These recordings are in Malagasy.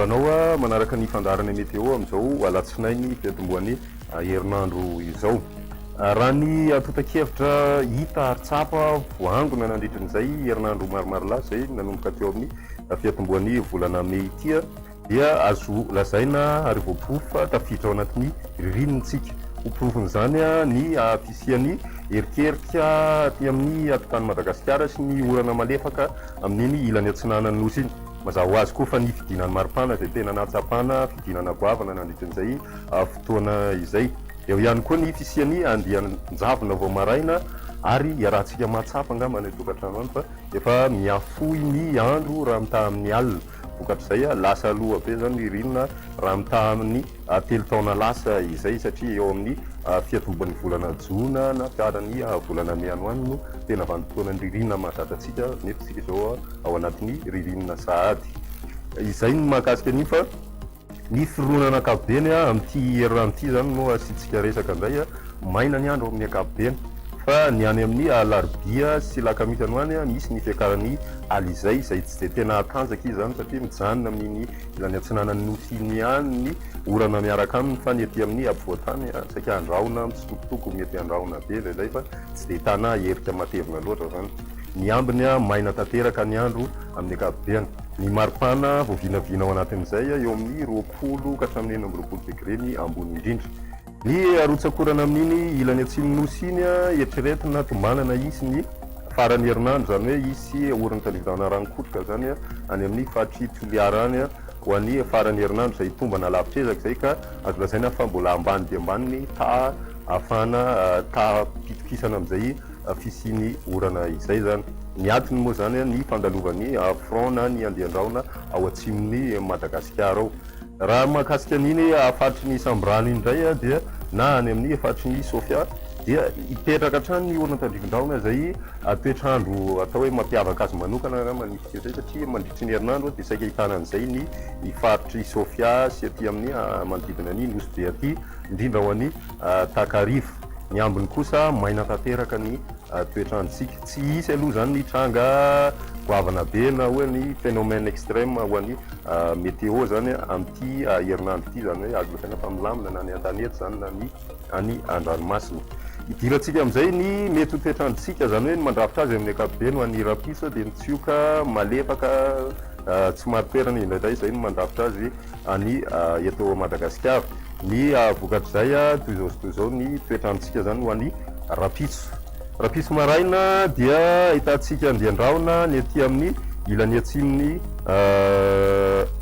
Miarahaba anao manaraka ny fandaharana Météo amin'izao alatsinainy fiatombohan'ny herinandro izao. Raha ny antontan-kevitra hita ary tsapa voaangona nandritrin'izay herinandro maromaro lasa izay nanomboka teo amin'ny fiatombohan'ny volana mey ity dia azo lazaina ary voaporofo fa tafiditra ao anatin'ny ririnina isika. Ho porofon'izany ny fisian'ny erikerika aty amin'ny atitan'i Madagasikara sy ny orana malefaka amin'iny ilany atsinanan'ny Nosy iny. Mazava ho azy koa fa ny fidinan'ny maripana izay tena nahatsapana fidinana goavana nandritrin'izay fotoana izay. Eo ihany koa ny fisian'ny andian-javona vao maraina ary iarahantsika mahatsapa angamba any an-tokantrano any fa efa mihafohy ny andro raha mitaha amin'ny alina. Vokatr'izay, lasa aloha be izany ny ririnina raha mitaha amin'ny telo taona lasa izay satria eo amin'ny fiatombohan'ny volana jona na faran'ny volana mey any ho any no tena vanim-potoanan'ny ririnina mahazatra antsika nefa isika izao ao anatin'ny ririnina sahady. Izay ny mahakasika an'io fa Ny fironana ankapobeny amin'ity herinandro ity izany no asiantsika resaka indray. Maina ny andro amin'ny ankapobeny fa ny any amin'ny alarobia sy alakamisy any ho any misy ny fiakaran'ny alizay izay tsy dia tena hatanjaka izy izany satria mijanona amin'iny ilany atsinanan'ny nosy iny ihany ny orana miaraka aminy fa ny aty amin'ny afovoan-tany saika andrahona mitsitokotoko mety andrahona be indraindray fa tsy dia ahitana herika matevina loatra izany. Ny ambiny maina tanteraka ny andro amin'ny ankapobeny. Ny maripana voavinavina ao anatin'izay eo amin'ny 20 ka hatramin'ny 26 degre ny ambony indrindra. Ny rotsak'orana amin'iny ilany atsimon'ny Nosy iny, eritreretina tombanana hisy ny faran'ny herinandro, izany hoe hisy orana tandrifin-drano ranokotroka izany any amin'ny faritr'i Toliara any ho an'ny faran'ny herinandro, izay tombana lavitr'ezaka izay ka azo lazaina fa mbola ambany dia ambany ny taha ahafahana taham-pitokisana amin'izay fisian'ny orana izay izany. Ny antony moa izany ny fandalovan'ny front na ny andian-drahona ao atsimon'i Madagasikara ao. Raha mahakasika an'iny faritry ny Sambirano iny indray dia na any amin'ny faritry ny Sofia dia hipetraka hatrany ny orana tandrifin-drahona izay toetr'andro atao hoe mampiavaka azy manokana angamba ny fika izay satria mandritry ny herinandro dia saika ahitana an'izay ny faritr'i Sofia sy aty amin'ny manodidina ny Nosy Be aty indrindra ho an'i Takarivo. Ny ambiny kosa maina tanteraka ny toetr'androntsika. Tsy hisy aloha izany ny tranga goavana be na hoe ny phénomène extrême ho an'ny météo izany amin'ity herinandro ity, izany hoe azo lazaina fa milamina na ny an-tanety izany na ny any an-dranomasina. Hidirantsika amin'izay ny mety ho toetr'androntsika, izany hoe ny mandrafitra azy amin'ny ankapobeny ho an'ny rahampitso dia ny tsioka malefaka tsy marin-toerana indraindray izay no mandrafitra azy any eto Madagasikara. Ny vokatr'izay toy izao sy toy izao ny toetr'androntsika izany ho an'ny rahampitso. Rahampitso maraina dia ahitantsika andian-drahona ny aty amin'ny ilany atsimon'i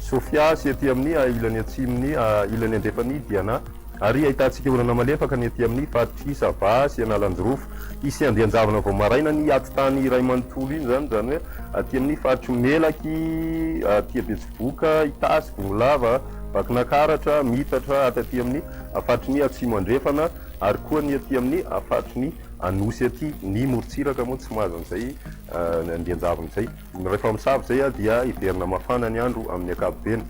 Sofia sy aty amin'ny ilany atsimon'ny ilany andrefan'i Diana ary ahitantsika orana malefaka ny aty amin'ny faritr'i Sava sy Analanjirofo. Hisy andian-javona vao maraina ny atitany iray manontolo iny izany, izany hoe aty amin'ny faritr'i Melaky, aty Betsiboka, Itasy, Bongolava, Vakinakaratra, miitatra hatraty amin'ny faritry ny Atsimo Andrefana ary koa ny aty amin'ny faritry ny Anosy aty. Ny morontsiraka moa tsy mahazo an'izay andian-javona izay. Rehefa misava izay dia hiverina mafana ny andro amin'ny ankapobeny.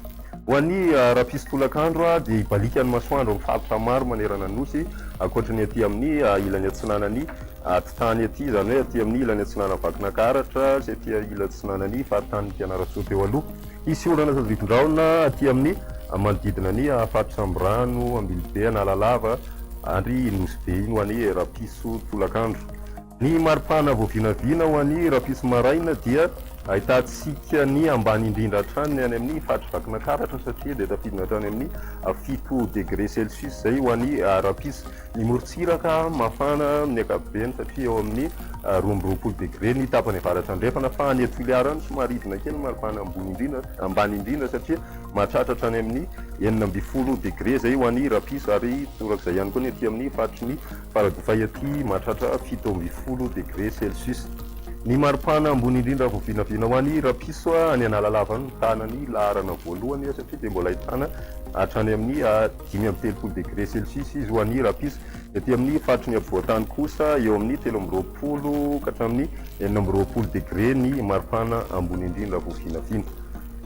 Ho an'ny rahampitso tolakandro dia hibaliaka ny masoandro amin'ny faritra maro manerana ny Nosy ankoatra ny aty amin'ny ilany atsinanan'ny atitany aty, izany hoe aty amin'ny ilany atsinanan'i Vakinankaratra sy aty ilany atsinanan'ny faritanin'i Fianarantsoa teo aloha. Hisy orana sady rivo-drahona aty amin'ny manodidina ny faritra Sambirano, Ambilobe, Analalava ary Nosy Be iny ho an'i rahampitso tolakandro. Ny maripana voavinavina ho an'i rahampitso maraina dia ahitantsika ny ambany indrindra hatrany any amin'ny faritry Vakinankaratra satria dia tafidina hatrany amin'ny 7 degré celsius izay ho an'i rahampitso. Ny morontsiraka mafana amin'ny ankapobeny satria eo amin'ny 22 degre ny tapany avaratra andrefana fa any Toliara any somary hidina kely ny maripana ambony indrindra, ambany indrindra satria mahatratra hatrany amin'ny 16 degre izay ho an'i Rapiso ary torak'izay ihany koa ny aty amin'ny faritry ny Faradofay aty mahatratra 17 degre celsius. Ny maripana ambony indrindra voavinavina ho an'i Rapiso any Analalava any mitana ny laharana voalohany satria dia mbola ahitana hatrany amin'ny 35 degré celsius izy ho an'i Rapiso. Ny aty amin'ny faritry ny afovoan-tany kosa eo amin'ny 23 ka hatramin'ny 26 degré ny maripana ambony indrindra voavinavina.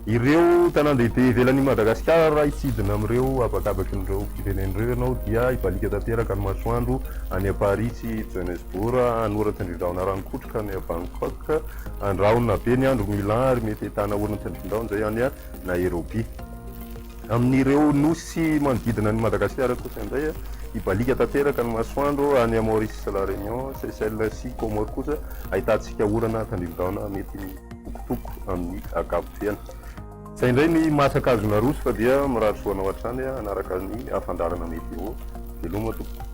Ireo tanàn-dehibe ivelan'i Madagasikara raha hitsidina amin'ireo habakabakin'ireo firenena ireo ianao dia hibaliaka tanteraka ny masoandro any Paris sy Johannesburg, hanoran-tsindrindrahona ranokotroka any Bangkok, handrahona be ny andro Milan ary mety ahitana oran-tsindrindrahona izay any Nairobi. Amin'ireo nosy manodidina an'i Madagasikara kosa indray, hibaliaka tanteraka ny masoandro any Maurice sy La Réunion, Seychelles sy Comores kosa ahitantsika orana tandrifin-drahona mety mitokotoko amin'ny ankapobeny. Izay indray ny masaka azo naroso fa dia mirary soa anao hatrany hanaraka ny fandaharana météo. Veloma tompoko.